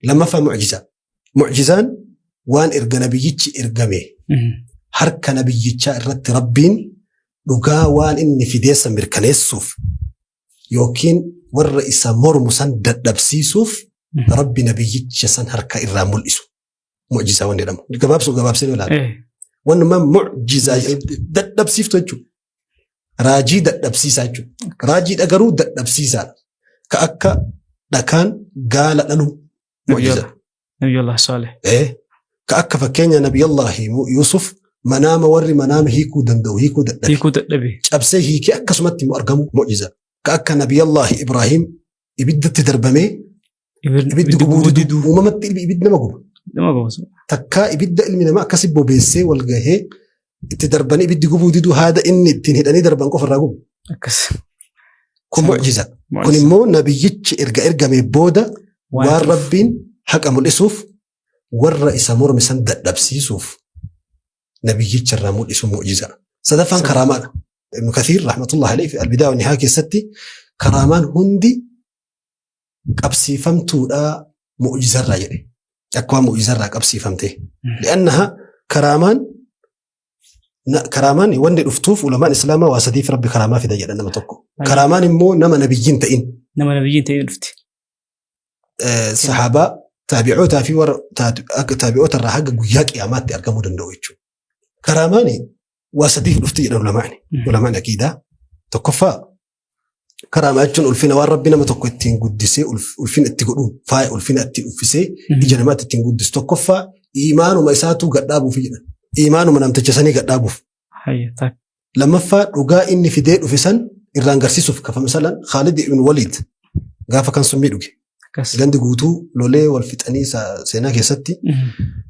Lammaffaa mu'jizaa. Mu'jizaan waan erga nabiyyichi ergame harka nabiyyichaa irratti Rabbiin dhugaa waan inni fideessa mirkaneessuuf yookiin warra isa mormu san dadhabsiisuuf Rabbi nabiyyicha san harka irraa mul'isu. Mu'jizaa waan jedhamu. Gabaabsuu gabaabsee ilaala. Wanuma mu'jizaa dadhabsiiftu jechuudha. Raajii dadhabsiisaa jechuudha. Raajiidha garuu dadhabsiisaadha. Ka akka dhakaan gaala dhalu mu'jiza. Nabiyullah Saaleh. Ka akka fakkeenya Nabiyullahi Yusuf manaama warri manaama hiikuu danda'u hiikuu dadhabe. Hiikuu dadhabe. Cabsee hiikee akkasumatti immoo argamu mu'jiza. Ka akka Nabiyullahi Ibrahim ibiddatti darbamee ibiddi gubuu didu uumamatti ibiddi nama guba. Nama guba. Takkaa ibidda ilmi namaa akkasi bobeessee wal gahee itti darbanii ibiddi gubuu didu haada inni ittiin hidhanii darban qofa irraa gubu. Akkas. Kun mu'jiza. Kun immoo nabiyyichi erga ergamee booda waan Rabbiin haqa mul'isuuf warra isa morme san dadhabsiisuuf nabiyyicha irraa mul'isu mu'jiza. Sadaffaan karaamaadha. Ibn Kathiir rahmatullahi alayhi fi Albidaa wa Nihaa keessatti karaamaan hundi qabsiifamtuudha mu'jizarraa jedhe. Akka waan mu'jizarraa qabsiifamte. Li'annaha karaamaan karaamaan wanni dhuftuuf ulamaan islaamaa waa sadiif Rabbi karaamaa fida jedha nama tokko. Karaamaan immoo nama nabiyyiin ta'in. Nama nabiyyiin ta'in dhufti. Sahaabaa taabi'ootaa fi warra akka taabi'oota irraa haga guyyaa qiyaamaatti argamuu danda'u jechuudha. Karaamaan waa sadiif dhufti jedhan ulamaan. Ulamaan aqiidaa. Tokkoffaa karaamaa jechuun ulfina waan Rabbi nama tokko ittiin guddisee ulfina itti godhuun faaya ulfina ittiin uffisee ija namaatti ittiin guddisu. Tokkoffaa iimaanuma isaatuu gadhaabuuf jedhan. Iimaanuma namticha sanii gadhaabuuf. Lammaffaa dhugaa inni fidee dhufe san irraan garsiisuuf kafa misalan Khaalid ibn Waliid gaafa kan summii dhuge. Gandi guutuu lolee wal fixanii seenaa keessatti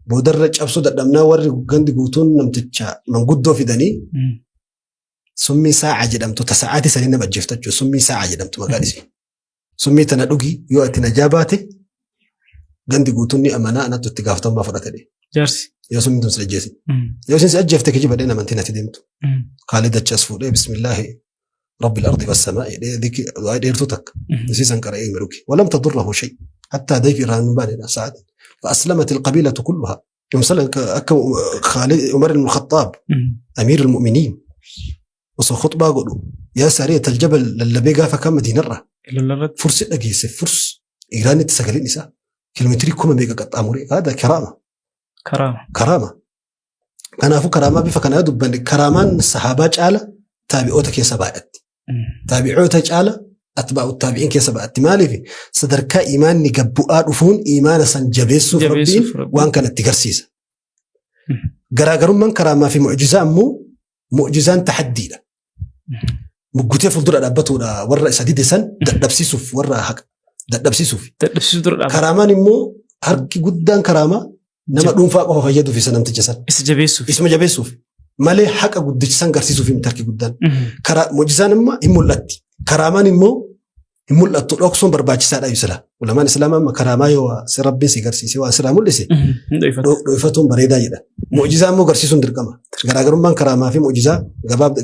boodarra cabsuu dadhabnaa warri gandi guutuun namticha manguddoo fidanii summii saa'a jedhamtu ta sa'aatii sanii nama ajjeeftu jechuudha. Summii saa'a jedhamtu maqaan isii. Summii tana dhugi yoo ati najaa baate gandi guutuun ni amanaa anattu itti gaafatamummaa fudhate jedhe. Jaarsi. Yoo summiin tun si ajjeese. Yoo isin si ajjeefte kijiba dheen amantiin ati deemtu. Khaalid achi as fuudhee bismillaahi rabbil ardi wassamaa'i jedhee dhikki du'aa dheertuu takka. Isii san qara'ee hime dhugi. Walam tadurrahu shay. Hattaa dayfi irraa hin baane sa'aatiin. فأسلمت القبيلة كلها. مثلا akka Khaalid Umar ibn Khattaab أمير المؤمنين osoo khutbaa godhu yaa Saariyat aljabal lallabee gaafa kan Madiinarra Lolarratti. fursi dhageesse furs Iiraanitti sagaleen isaa kiiloomeetirii kuma meeqa qaxxaamuree haada karaama Karaama. Karaama. Kanaafuu karaamaa bifa kanaa dubbanne karaamaan sahaabaa caala taabi'oota keessa baay'atti. Taabi'oota caala atbaa'u taabi'iin keessa baay'atti. Maaliif sadarkaa imaanni gabbu'aa dhufuun imaana san jabeessuuf Rabbiin Jabeessuuf Rabbiin. waan kana itti garsiisa. Garaagarummaan karaamaa fi mu'jizaa immoo mu'jizaan taxaddiidha. Muggutee fuuldura dhaabbatuudha warra isa dide san dadhabsiisuuf warra haqa dadhabsiisuuf. Dadhabsiisuu dura dhaabbata. Karaamaan immoo harki guddaan karaamaa nama dhuunfaa qofa fayyaduuf isa namticha san. Isa jabeessuuf. Isuma jabeessuuf malee haqa guddicha san garsiisuuf miti harki guddaan. Karaa mu'jizaan immoo hin mul'atti. Karaamaan immoo hin mul'attu dhoksuun barbaachisaadha ibsila. Ulamaan Islaamaa amma karaamaa yoo si rabbiin si garsiise waan sirraa mul'ise Hin dho'ifatu. dho'ifatuun bareedaa jedha. Mu'jizaa immoo garsiisuun dirqama. Garaagarummaan karaamaa fi mu'jizaa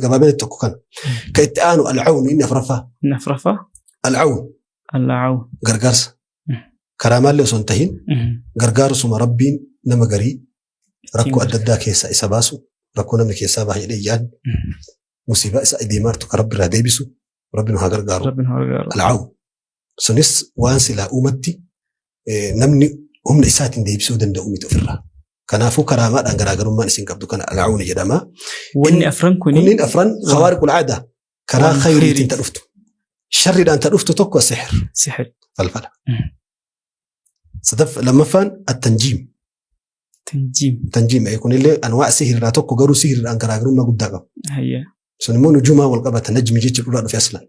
gabaabinatti tokko kana. Ka itti aanu al'awun inni afuraffaa. Inni afuraffaa Al'awun al'awun. Gargaarsa. Karaamaallee osoo hin tahin gargaarsuma Rabbiin nama garii rakkoo adda addaa keessaa isa baasu rakkoo namni keessaa baha jedhee yaadnu musiibaa isa deemaartu kan Rabbi irraa deebisu Rabbi nu haa gargaaru. Rabbi nu haa gargaaru. Al'aawu. Sunis waan silaa uumatti namni humna isaatiin deebisuu danda'u miti ofirraa. Kanaafuu karaamaadhaan garaagarummaan isin qabdu kana al'aawuni jedhama. Wanni afran kuni Kunniin afran khawaariqul aadaa karaa Waan khayriitiin khayriiti. ta dhuftu. Sharriidhaan ta dhuftu tokko sixir sixir. Falfala. Lammaffaan attanjiim. Tanjiim. Tanjiim kunillee anwaa sihirraa tokko garuu sihirraan garaagarummaa guddaa qaba. Hayya. Sun immoo nujuumaa wal qabata najmi jecha duraa dhufe aslan.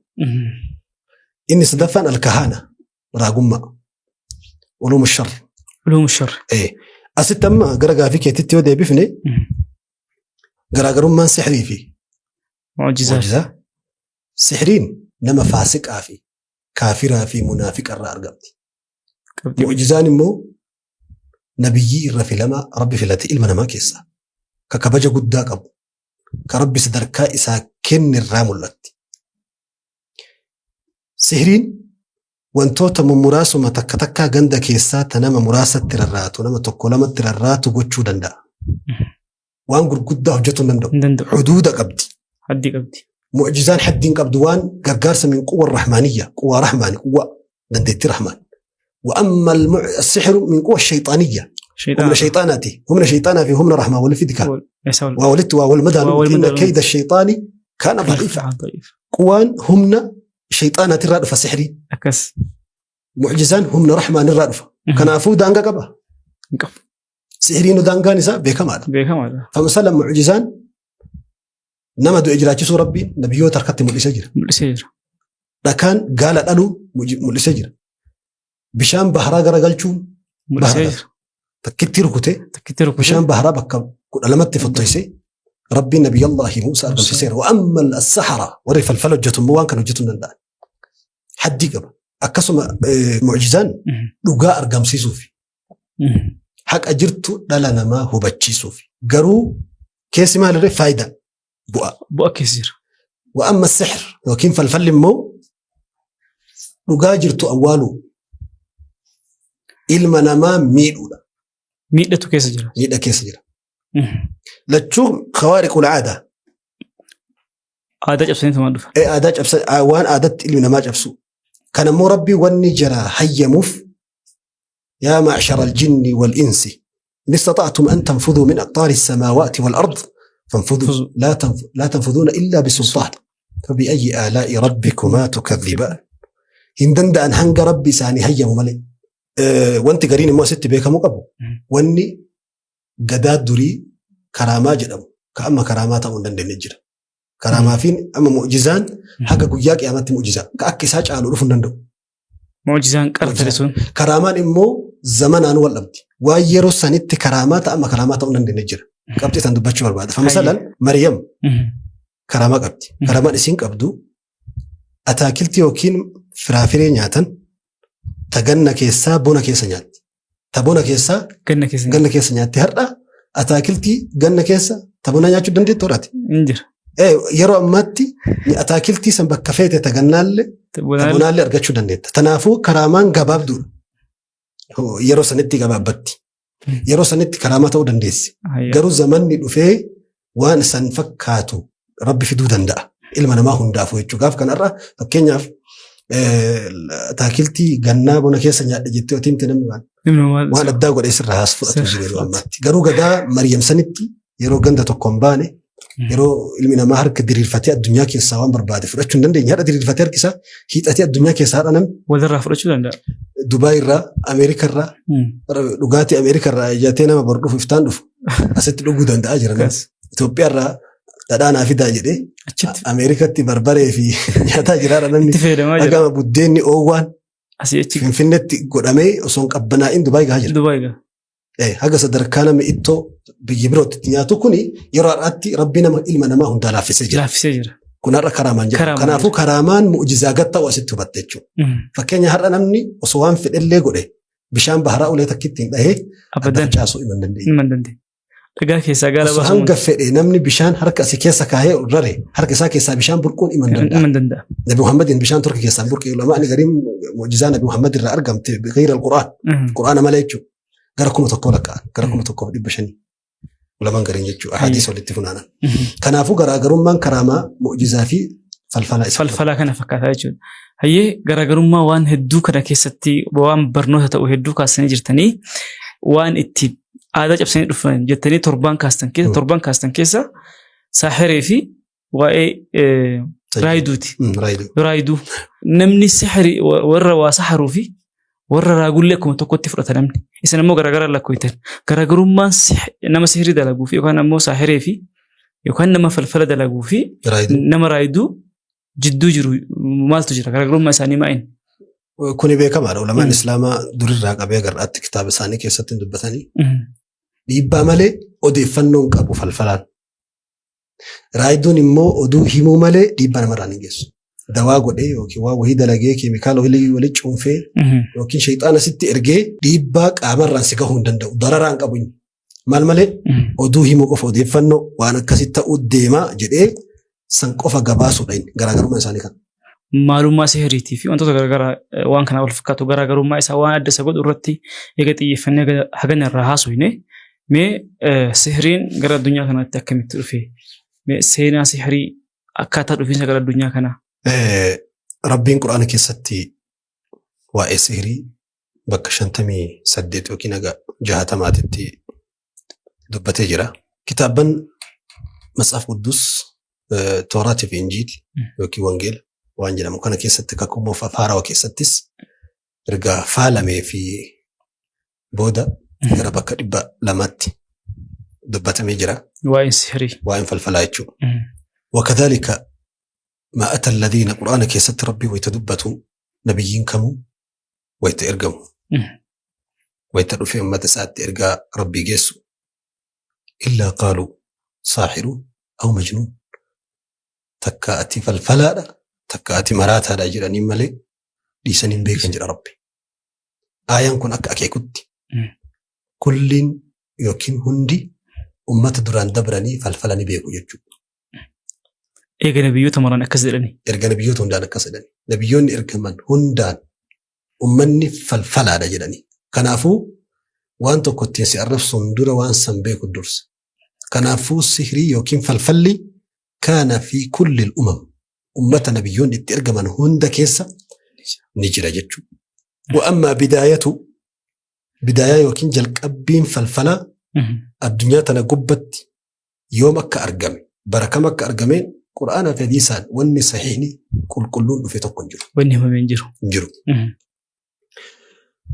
Inni sadaffaan alkahaana raagummaa. Ulumu shar. Ulumu shar. Asitti amma gara gaafii keetitti yoo deebifne garaagarummaan sihrii fi Mu'jizaa. Mu'jizaa. Sihriin nama faasiqaa fi kaafiraa fi munaafiqa irraa argamti. Qabxii. Mu'jizaan immoo nabiyyii irra filamaa Rabbi filate ilma namaa keessaa ka kabaja guddaa qabu ka Rabbi sadarkaa isaa kenne irraa mul'atti. Sihriin Wantoota mummuraasuma takka takkaa ganda keessaa ta nama muraasatti rarraatu, nama tokko lamatti rarraatu gochuu danda'a. Waan gurguddaa hojjetuu hin danda'u. Hin danda'u. Huduuda qabdi. Haddii qabdi. Mu'jizaan haddii hin qabdu waan gargaarsa min quwwa rahmaaniyya, quwwa rahmaani, quwwa dandeettii rahmaan. Wa amma sixru min quwwa shayxaaniyya. Humna shayxaanaati. Humna shayxaanaa fi humna rahmaa wal fidika. Waa walitti waa wal madaalu. Waa wal Inna madaalu. kayda shayxaani kaana daciifa. Daciif. Quwaan humna shayxaanaati irraa dhufa sixrii. Akkas. Mu'jizaan humna rahmaan irraa dhufa. Kanaafuu daangaa qaba. Hin qabu. Sixriin daangaan isaa beekamaadha. Beekamaadha. Famasala mu'jizaan nama du'e jiraachisuu Rabbiin nabiyyoota harkatti mul'isee jira. Mul'isee jira. Dhakaan gaala dhaluu mul'isee jira. Bishaan baharaa garagalchuun Mul'isee Bahara. jira. Takkitti rukutee Takkitti rukutee. Bishaan baharaa bakka 12tti fottoysee Rabbiin Nabiyyallaahi Muusaa argamsiiseera. Wa amma as-sahara warri falfala hojjetu immoo waan kana hojjetuu hin danda'an. Haddii qaba. Akkasuma mu'jizaan dhugaa argamsiisuufi. Haqa jirtu dhala namaa hubachiisuufi. Garuu keessi maalirree faayidaa bu'aa. Bu'aa keessa jira. Wa amma sihr yookiin falfalli immoo dhugaa jirtu awwaaluu ilma namaa miidhuudha. Miidhatu keessa jira. Miidha keessa jira. Lachuu khawaariqul aadaa. Aadaa cabsanii tumaan dhufa. Aadaa cabsan waan aadaatti ilmi namaa cabsu. Kan ammoo Rabbii wanni jara hayyamuuf yaa ma'shara al-jinni wal insi in istata'tum an tanfuduu min aqtaari samaawaati wal ard fanfuduu laa tanfuduuna illaa bisultaan fabi'ayyi aalaa'i rabbikumaa tukadhibaan. Hin danda'an hanga Rabbi isaanii hayyamu malee. Wanti gariin immoo asitti beekamuu qabu wanni gadaa durii karaamaa jedhamu ka amma karaamaa ta'uu hin dandeenye jira. Karaamaa fi amma mu'jizaan haga guyyaa qiyaamatti mu'jizaa ka akka isaa caalu dhufuu hin danda'u. Mu'jizaan qara ture sun. Karaamaan immoo zamanaan wal dhabdi. Waan yeroo sanitti karaamaa ta'a amma karaamaa ta'uu hin dandeenye jira. Qabxii san dubbachuu barbaada. Famasalan Maryam karaamaa qabdi. Karaamaan isiin qabdu ataakiltii yookiin firaafiree nyaatan ta ganna keessaa bona keessa nyaatti. Ta bona keessaa Ganna keessa ganna keessa nyaatti. Har'a ataakiltii ganna keessa ta bona nyaachuu dandeettu horaati. hin jira. Yeroo ammaatti ataakiltii san bakka feete ta gannaallee ta bonaallee argachuu dandeetta. Kanaafuu karaamaan gabaabduudha. Yeroo sanitti gabaabbatti. Yeroo sanitti karaamaa ta'uu dandeessi. Garuu zamanni dhufee waan san fakkaatu Rabbi fiduu danda'a. Ilma namaa hundaafuu jechuudha. Gaaf kanarra fakkeenyaaf ataakiltii gannaa bona keessa nyaadhe jettee otiin namni waan waan addaa godhee sirraa haas fudhatu jiru yeroo ammaatti. Garuu gadaa Maryam sanitti yeroo ganda tokko hin baane yeroo ilmi namaa harka diriirfatee addunyaa keessaa waan barbaade fudhachuu hin dandeenye. Har'a diriirfatee harki isaa hiixatee addunyaa keessaa har'a namni Walirraa fudhachuu danda'a. Dubaay irraa, Ameerika irraa, dhugaatii Ameerika irraa ijatee nama bor dhufu iftaan dhufu asitti dhuguu danda'a jira. Itoophiyaa irraa dhadhaa naa fidaa jedhee Achitti Ameerikatti barbaree fi nyaataa jiraadha namni. itti fayyadamaa jira. Dhagama buddeenni oowwaan Asii achi Finfinneetti godhamee osoo hin qabbanaa'in Dubaay gahaa jira. Dubaay gaha. Haga sadarkaa namni ittoo biyya birootti itti nyaatu kuni yeroo har'aatti rabbi nama ilma namaa hundaa laaffisee jira. Laaffisee jira. Kun har'a karaamaan jedhama. Karaamaan Kanaafuu karaamaan mu'jizaa gad ta'u asitti hubatte jechuudha. Fakkeenya har'a namni osoo waan fedhellee godhe bishaan baharaa ulee takkitti hin dhahee adda Abadan. facaasuu hima hin dandeenye. Ilma hin dandeenye. Dhagaa keessaa gaala Osoo baasuu hanga fedhe namni bishaan harka asii keessa kaahee rare harka isaa keessaa bishaan burquun hima hin danda'a. ilma hin danda'a. Nabi Muhammadiin bishaan torka keessaa burqe ulamaan gariin mu'jizaa Nabi Muhammad irraa argamte gayra al-Qur'aan. Qur'aana malee jechuudha. Gara 1000 lakkaa'an gara 1500 ulamaan gariin jechuudha. Hadiis walitti funaanan. Kanaafuu garaagarummaan karaamaa mu'jizaa fi falfalaa isa. Falfalaa kana fakkaataa jechuudha. Hayyee garaagarummaa waan hedduu kana keessatti waan barnoota ta'u hedduu kaasanii jirtanii waan itti aadaa cabsanii dhufan jettanii torban kaastan keessa torban kaastan keessa saaxirii fi waa'ee raayiduuti. Raayiduu. Raayiduu. Namni sixiri warra waa saxaruu fi warra raagullee akkuma tokkotti fudhata namni. Isin ammoo garaagaraa lakkooftan. Garaagarummaan nama sihirii dalaguu fi yookaan ammoo saaxiree fi yookaan nama falfala dalaguu fi nama raayiduu jidduu jiru maaltu jira? Garaagarummaa isaanii maa'in? Kuni beekamaadha. Ulamaan Islaamaa durirraa qabee gar'aatti kitaaba isaanii keessatti hin dubbatanii. Dhiibbaa malee odeeffannoo hin qabu falfalaan. Raayiduun immoo oduu himuu malee dhiibbaa namarraan hin geessu. Dawaa godhee yookiin waa wayii dalagee keemikaala wayii walitti cuunfee yookiin shayxaana sitti ergee dhiibbaa qaamarraan si gahuu hin danda'u. Dararaan qabu inni. Maal malee oduu himuu qofa odeeffannoo waan akkasii ta'uu deemaa jedhee san qofa gabaasuudha inni. Garaagarummaan isaanii kana. Maalummaa sihiriitii fi wantoota garaagaraa waan kanaa wal fakkaatu garaagarummaa isaa waan adda isa godhu irratti eega xiyyeeffannee hagana irraa haasofne mee sihiriin gara addunyaa kanaatti akkamitti dhufe? Mee seenaa sihirii akkaataa dhufiinsa gara addunyaa kanaa. Rabbiin Qur'aana keessatti waa'ee sihirii bakka 58 yookiin haga 60titti dubbatee jira. Kitaabban Matsaaf Quddus Tooraatii fi Injiil yookiin Wangeela waan jedhamu kana keessatti kakuu moofaa fi haarawa keessattis erga faalamee fi booda gara bakka 200tti dubbatamee jira. Waa'een sihirii. Waa'een falfalaa jechuudha. Wakadhalika maa ata alladhiina Qur'aana keessatti Rabbii wayita dubbatu nabiyyiin kamuu wayita ergamu wayita dhufee ummata isaatti ergaa Rabbii geessu illaa qaaluu saaxiruun aw majnuun takka ati falfalaadha takka ati maraataadha jedhanii malee dhiisanii hin beekan jedha Rabbi. Aayaan kun akka akeekutti kulliin yookiin hundi ummata duraan dabranii falfala ni beeku jechuudha. Eega nabiyyoota maraan akkas jedhanii. Erga nabiyyoota hundaan akkas jedhanii. Nabiyyoonni ergaman hundaan ummanni falfalaadha jedhanii. Kanaafuu waan tokko ittiin si arrabsuun dura waan san beeku dursa. Kanaafuu sihrii yookiin falfalli kaana fi kulli umam ummata nabiyyoonni itti ergaman hunda keessa ni jira jechuudha. Wa ammaa bidaayatu bidaayaa yookiin jalqabbiin falfalaa addunyaa tana gubbatti yoom akka argame bara kam akka argameen Qur'aanaa fi hadiisaan wanni sahiihni qulqulluun dhufe tokko hin jiru. Wanni himame hin jiru. Hin jiru.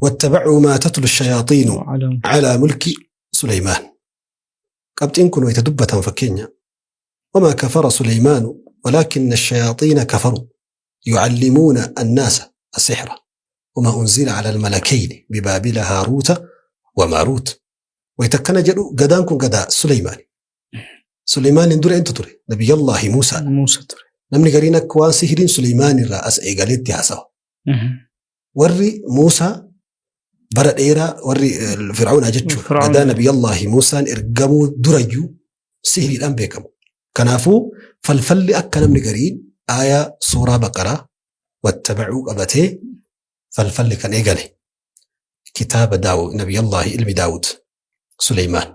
Wattabacuu maa tatlu shayaaxiinu calaa mulki Suleymaan. Qabxiin kun wayita dubbatan fakkeenya. Wamaa kafara Suleymaanu walaakinna ashayaaxiina kafaru yucallimuuna annaasa asixra wamaa unzila cala almalakayni bibaabila haaruuta wamaaruut. Wayita akkana jedhu gadaan kun gadaa Suleymaani. Suleymaaniin dura eentu ture? Nabiyyallaahi Muusaa. Muusa ture. Namni gariin akka waan sihiriin Suleymaan irraa as eegaleetti haasawa. Warri Muusaa bara dheeraa warri Fir'aunaa jechuudha. Fir'auna. Gadaa Nabiyyallaahi Muusaan ergamuu durayyuu sihiriidhaan beekamu. Kanaafuu falfalli akka namni gariin aayaa suuraa Baqaraa wattabacuu qabatee falfalli kan eegale kitaaba Daawud Nabiyyallaahi ilmi Daawud Suleymaan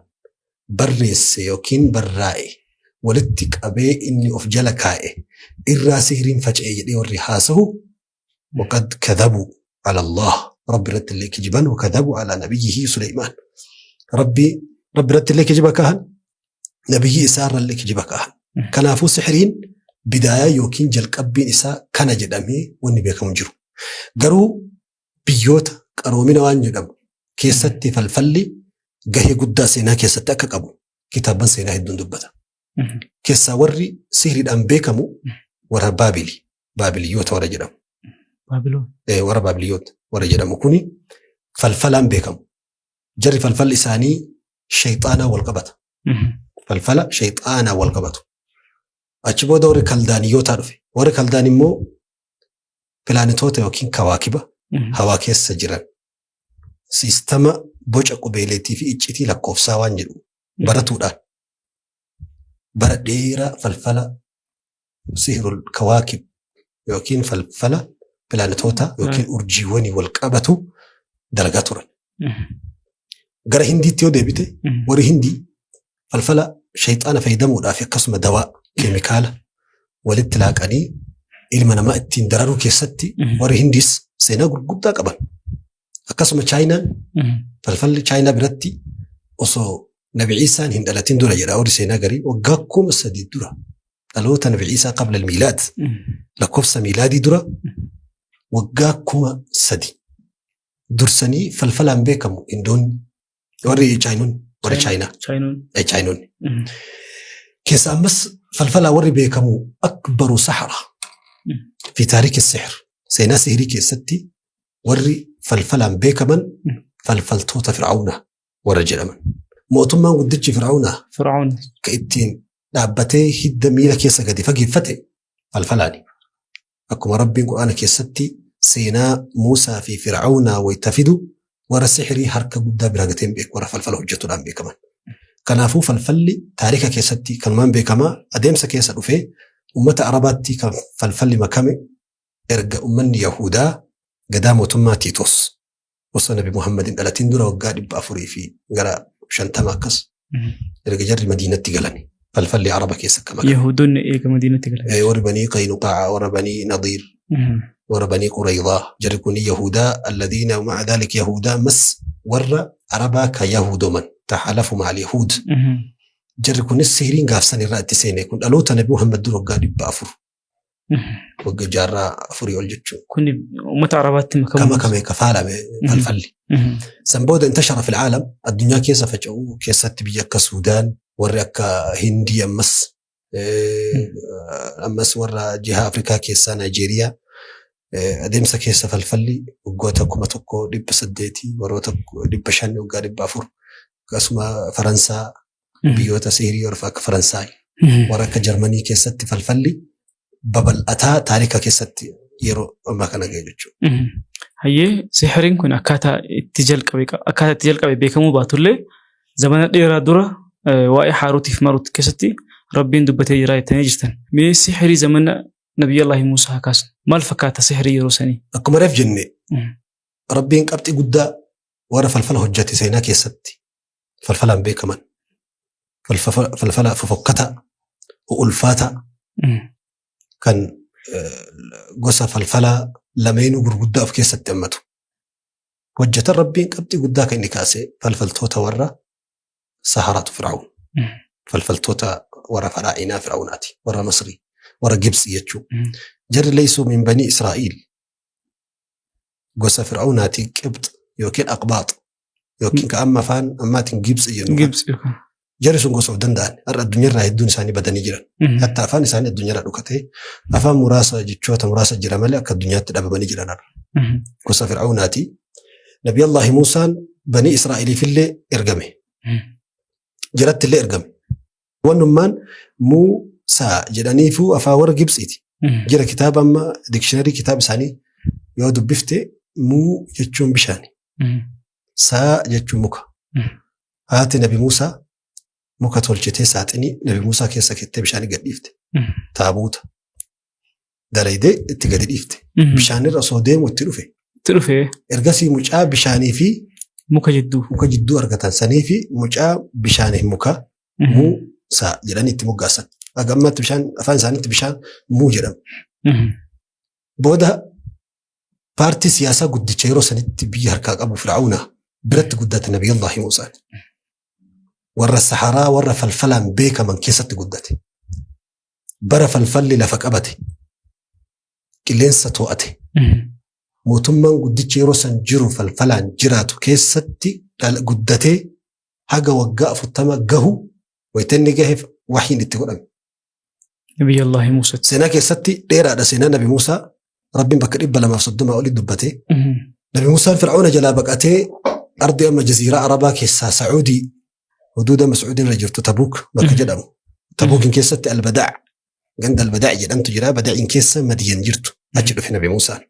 barreesse yookiin barraa'e walitti qabee inni of jala kaa'e irraa sihiriin faca'e jedhee warri haasahu waqad kadhabuu ala Allah Rabbi irratti illee kijiban wakadhabuu ala nabiyyihi Suleymaan Rabbi Rabbi irratti illee kijiba kaahan nabiyyi isaa irra illee kijiba kaahan. Kanaafuu sihiriin bidaayaa yookiin jalqabbiin isaa kana jedhamee wanni beekamu hin jiru. Garuu biyyoota qaroomina waan jedhamu keessatti falfalli gahee guddaa seenaa keessatti akka qabu kitaabban seenaa hedduun dubbata. Keessaa warri sihiriidhaan beekamu warra Baabili, Baabiliyoota warra jedhamu. Baabiloon. Warra Baabiliyoota warra jedhamu kuni falfalaan beekamu. Jarri falfalli isaanii shayxaanaa wal qabata. Falfala shayxaanaa wal qabatu. Achi booda warri Kaldaaniyootaa dhufe. Warri Kaldaan immoo pilaanetoota yookiin kawaakiba hawaa keessa jiran siistama boca qubeeleetii fi iccitii lakkoofsaa waan jedhu baratuudhaan bara dheeraa falfala sihrul kawaakib yookiin falfala pilaanetoota yookiin urjiiwwanii wal qabatu dalagaa turan. Gara Hindiitti yoo deebite warri Hindii falfala shayxaana fayyadamuudhaaf akkasuma dawaa keemikaala walitti laaqanii ilma namaa ittiin dararuu keessatti warri Hindiis seenaa gurguddaa qaban. Akkasuma Chaayinaan falfalli Chaayinaa biratti osoo Nabi Iisaan hin dhalatin dura jedha warri seenaa garii waggaa 3000 dura dhaloota Nabi Iisaa qabla miilaad lakkoofsa miilaadii dura waggaa 3000 dursanii falfalaan beekamu Hindoonni warri Chaayinoonni warri Chaayinaa Chaayinoon. Chaayinoonni. Keessa ammas falfalaa warri beekamu akbaru sahara fi taariki sihir seenaa sihirii keessatti warri falfalaan beekaman falfaltoota Fir'aawnaa warra jedhaman. Mootummaan guddichi Fir'aawnaa Fir'aawn. ka ittiin dhaabbatee hidda miila keessa gadi fageeffate falfalaani. Akkuma Rabbiin Qur'aana keessatti seenaa Muusaa fi Fir'aawnaa wayita fidu warra sihirii harka guddaa bira gatee hin beeku warra falfala hojjetuudhaan beekaman. Kanaafuu falfalli taarika keessatti kanumaan beekamaa adeemsa keessa dhufee uummata Arabaatti kan falfalli makame Erga ummanni Yahudaa gadaa mootummaa Tiitos osoo Nabi Muhammad hin dhalatin dura waggaa 400 fi gara 50 akkas erga jarri Madiinatti galani. Falfalli Araba keessa akka makame. Yahudoonni eega Madiinatti galan. Warri Banii Qaynuqaa'a, warra Banii Nadiir, warra Banii Quraydaa, jarri kun Yahudaa alladhiina ma'a dhalik Yahudaa mas warra Arabaa ka Yahudoman taxalafu ma'al Yahuud. Jarri kunis sihiriin gaafsan irraa itti seene kun dhaloota Nabi Muhammad dura waggaa 400 wagga jaarraa afurii ol jechuudha. Kun uummata Arabaatti makamu. Kama kame ka faalame falfalli. San booda intashara fil aalam addunyaa keessa faca'uu keessatti biyya akka Suudaan warri akka Hindii ammas ammas warra jiha Afrikaa keessaa Naayijeeriyaa adeemsa keessa falfalli waggoota 1800 warroota 500 waggaa 400 akkasuma Faransaa biyyoota sihirii warra akka Faransaay warra akka Jarmanii keessatti falfalli babal'ataa taarika keessatti yeroo ammaa kana ga'e jechuudha. Hayyee sihiriin kun akkaataa itti jalqabe akkaataa itti jalqabe beekamuu baatullee zamana dheeraa dura waa'ee Haaruutiif Maaruut keessatti Rabbiin dubbatee jira jettanii jirtan. Mee sihirii zamana Nabiyyallaahi Muusaa haa kaasnu. Maal fakkaata sihirii yeroo sanii? Akkuma reef jenne Rabbiin qabxii guddaa warra falfala hojjate seenaa keessatti falfalaan beekaman falfala fofokkataa ulfaataa kan gosa falfalaa lameenuu gurguddaa of keessatti hammatu. Hojjetan Rabbiin qabxii guddaa kan inni kaase falfaltoota warra saharatu Fir'aun. Falfaltoota warra faraa'inaa Fir'aunaati. Warra Masrii, warra Gibxi jechuu. Jarri leeysuu min banii Israa'iil gosa Fir'aunaati Qibx yookiin Aqbaax yookiin ka amma afaan ammaatiin Gibxi jennu. Gibxi yookaan. Jarri sun gosa of danda'an har'a addunyaarraa hedduun isaanii badanii jiran. Hatta afaan isaanii addunyaarraa dhokatee afaan muraasa jechoota muraasa jira malee akka addunyaatti dhabamanii jiran har'a. Gosa Fir'aunaati. Nabi Allaahi Muusaan banii Israa'eliifillee ergame. Jaratti illee ergame. Wannummaan Muusaa jedhaniifuu afaan warra Gibxiiti. Jira kitaaba amma dikshiinarii kitaaba isaanii yoo dubbifte muu jechuun bishaani. Saa jechuun muka. Haati Nabi Muusaa muka tolchitee saaxinii Nabi Muusaa keessa kettee bishaanii gad dhiifte. Taabuuta. Dalaydee itti gadi dhiifte. Bishaanirra osoo deemu itti dhufe. Itti dhufe. Ergasii mucaa bishaanii fi muka jidduu. Muka jidduu argatan sanii fi mucaa bishaanii fi muka Muusaa jedhanii itti moggaasan. Haga ammaatti bishaan afaan isaaniitti bishaan muu jedhama. Booda paartii siyaasaa guddicha yeroo sanitti biyya harkaa qabu Fir'aawna biratti guddate Nabiyullaahi Muusaan. Warra saharaa warra falfalaan beekaman keessatti guddate. Bara falfalli lafa qabate qilleensa to'ate mootummaan guddichi yeroo san jiru falfalaan jiraatu keessatti guddatee haga waggaa 40 gahu wayita inni gaheef wahiin itti godhame. Nabiyyallaahi Muusatti. Seenaa keessatti dheeraadha seenaa Nabi Muusaa Rabbiin bakka 230 olii dubbate. Nabi Muusaan Fir'auna jalaa baqatee ardi amma jaziiraa Arabaa keessaa Sacuudii huduuda amma Sacuudiin irra jirtu Tabuuk bakka jedhamu. Tabuukin keessatti Albadaa ganda Albadaa jedhamtu jira. Bada'iin keessa Madiyan jirtu. Achi dhufe Nabi Muusaan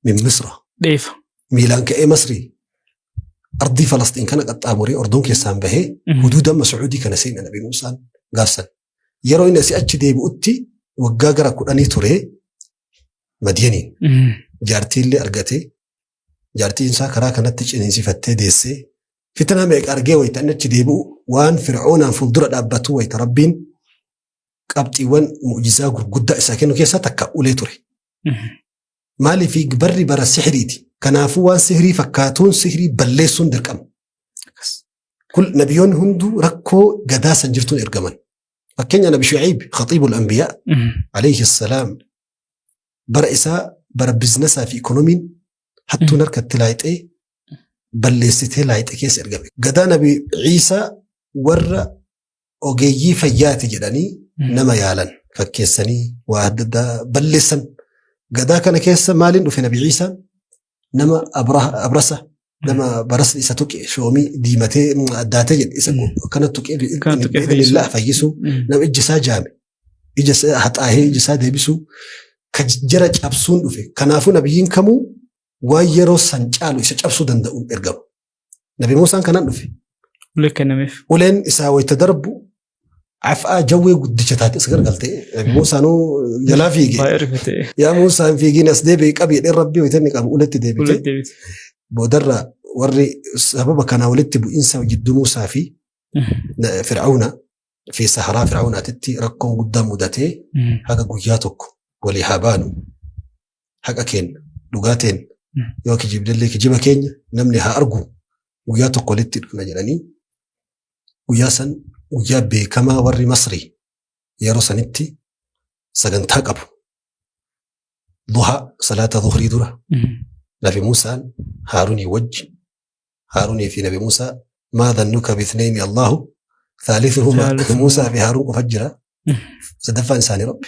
min Misra. Dheefa. Miilaan ka'ee Masrii ardii Falasxiin kana qaxxaamuree Ordoon keessaan bahee huduuda amma Sacuudii kana seene Nabi Muusaan gaafsan. Yeroo inni asii achi deebi'utti waggaa gara 10 turee Madiyaniin jaartiillee argatee jaartiin isaa karaa kanatti ciniinsifattee deessee fitnaa meeqa argee wayita inni achi deebi'u waan Fir'oonaan fuuldura dhaabbatu wayita Rabbiin qabxiiwwan mu'jizaa gurguddaa isaa kennu keessaa takka ulee ture. Maaliif barri bara sihiriiti. Kanaafuu waan sihirii fakkaatuun sihirii balleessuun dirqama. Kul nabiyyoonni hunduu rakkoo gadaa san jirtuun ergaman. Fakkeenya Nabi Shu'ayb khaxiibul anbiyaa alayhi salaam bara isaa bara biznasaa fi ikonomiin hattuun harkatti laayixee balleessitee laayixee keessa ergame. Gadaa Nabi Ciisaa warra ogeeyyii fayyaati jedhanii nama yaalan fakkeessanii waa adda addaa balleessan. Gadaa kana keessa maaliin dhufe Nabi Ciisaan? Nama abrasa nama barasni isa tuqe shoomii diimatee addaatee jedhe isa akkana tuqee Akkana tuqee bi'idhnillah fayyisuu nama ija isaa jaame ija isaa haxaahee ija isaa deebisuu ka jara cabsuun dhufe. Kanaafuu nabiyyiin kamuu waan yeroo san caalu isa cabsuu danda'uun ergama. Nabi Muusaan kanaan dhufe. Ulee kennameef. Uleen isaa wayita darbu Af'aa jawwee guddicha taate as garagalte. Nabi Muusaanuu jalaa fiige. Baay'ee rifate. Yaa Muusaa hin fiigin as deebi'i qabi jedhee Rabbii wayita inni qabu uletti deebite. Uletti deebite. Boodarra warri sababa kanaa walitti bu'iinsa jidduu Muusaa fi Fir'aawna fi Saharaa Fir'aawnaatitti rakkoon guddaa mudatee haga guyyaa tokko walii haa baanu. Haqa keenya dhugaa teenya yoo kijibdellee kijiba keenya namni haa argu guyyaa tokko walitti dhufna jedhanii guyyaa san guyyaa beekamaa warri Masrii yeroo sanitti sagantaa qabu. Duhaa salaata zuhrii dura Nabi Muusaan Haarunii wajji Haarunii fi Nabi Muusaa maa dhannuka bithnayni Allahu thalithuhuma. Thalithuhuma. Muusaa fi Haaruun qofa jira. Sadaffaan isaanii Rabbi.